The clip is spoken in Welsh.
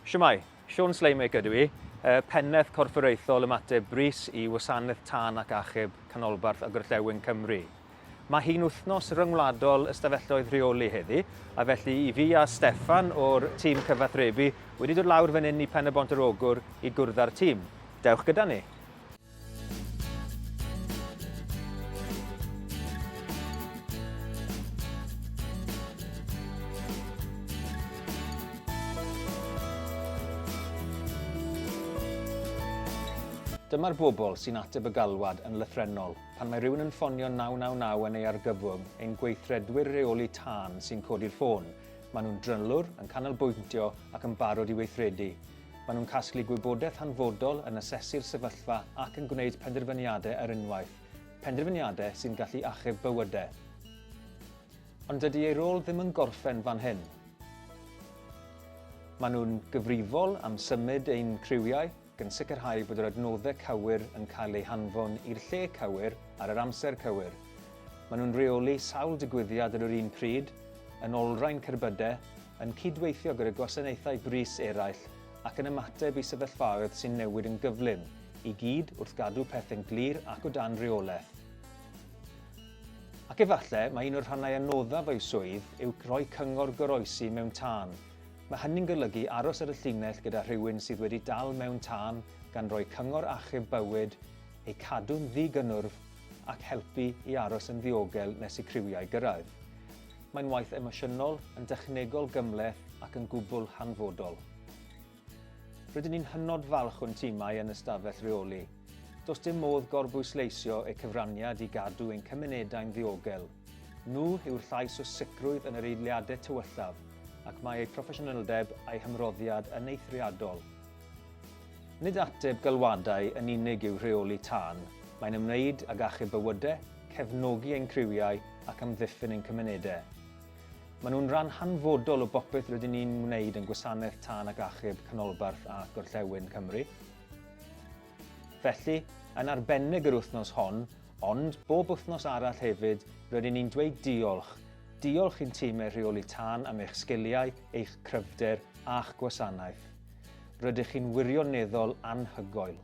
Shwmae, Siôn Slaymaker ydw i, Pennaeth Corfforaethol Ymateb Brys i Wasanaeth Tân ac Achub Canolbarth a Gorllewin Cymru. Mae hi'n wythnos ryngwladol ystafelloedd rheoli heddi, a felly i fi a Steffan o'r tîm cyfathrebu wedi dod lawr fan hyn i Pen-y-bont yr Ogwr i gwrdd â'r tîm. Dewch gyda ni! Dyma'r bobl sy'n ateb y galwad yn lythrennol pan mae rhywun yn ffonio 999 yn ei argyfwng, ein gweithredwyr rheoli tân sy'n codi'r ffôn. Maen nhw'n drylwr, yn canolbwyntio ac yn barod i weithredu. Maen nhw'n casglu gwybodaeth hanfodol, yn asesu'r sefyllfa ac yn gwneud penderfyniadau ar unwaith, penderfyniadau sy'n gallu achub bywydau. Ond dydy eu rôl ddim yn gorffen fan hyn. Maen nhw'n gyfrifol am symud ein criwiau, gan sicrhau bod yr adnoddau cywir yn cael eu hanfon i'r lle cywir ar yr amser cywir. Maen nhw'n rheoli sawl digwyddiad ar yr un pryd, yn olrhain cerbydau, yn cydweithio gyda gwasanaethau brys eraill ac yn ymateb i sefyllfaoedd sy'n newid yn gyflym, i gyd wrth gadw pethau'n glir ac o dan reolaeth. Ac efallai mai un o'r rhannau anoddaf o'i swydd yw rhoi cyngor goroesi mewn tân. Mae hynny'n golygu aros ar y llinell gyda rhywun sydd wedi dal mewn tân, gan roi cyngor achub bywyd, eu cadw'n ddi-gynnwrf ac helpu i aros yn ddiogel nes i criwiau gyrraedd. Mae'n waith emosiynol, yn dechnegol gymhleth ac yn gwbl hanfodol. Rydyn ni'n hynod falch o'n timau yn ystafell reoli. Does dim modd gorbwysleisio eu cyfraniad i gadw ein cymunedau'n ddiogel. Nhw yw'r llais o sicrwydd yn yr eiliadau tywyllaf, ac mae eu proffesiynoldeb a'u hymroddiad yn eithriadol. Nid ateb galwadau yn unig yw rheoli tân, mae'n ymwneud ag achub bywydau, cefnogi ein criwiau ac amddiffyn ein cymunedau. Maen nhw'n rhan hanfodol o bopeth rydyn ni'n wneud yn Gwasanaeth Tân ac Achub Canolbarth a Gorllewin Cymru. Felly, yn arbennig yr wythnos hon, ond bob wythnos arall hefyd, rydyn ni'n dweud diolch. Diolch i'n timau rheoli tân am eich sgiliau, eich cryfder a'ch gwasanaeth. Rydych chi'n wirioneddol anhygoel.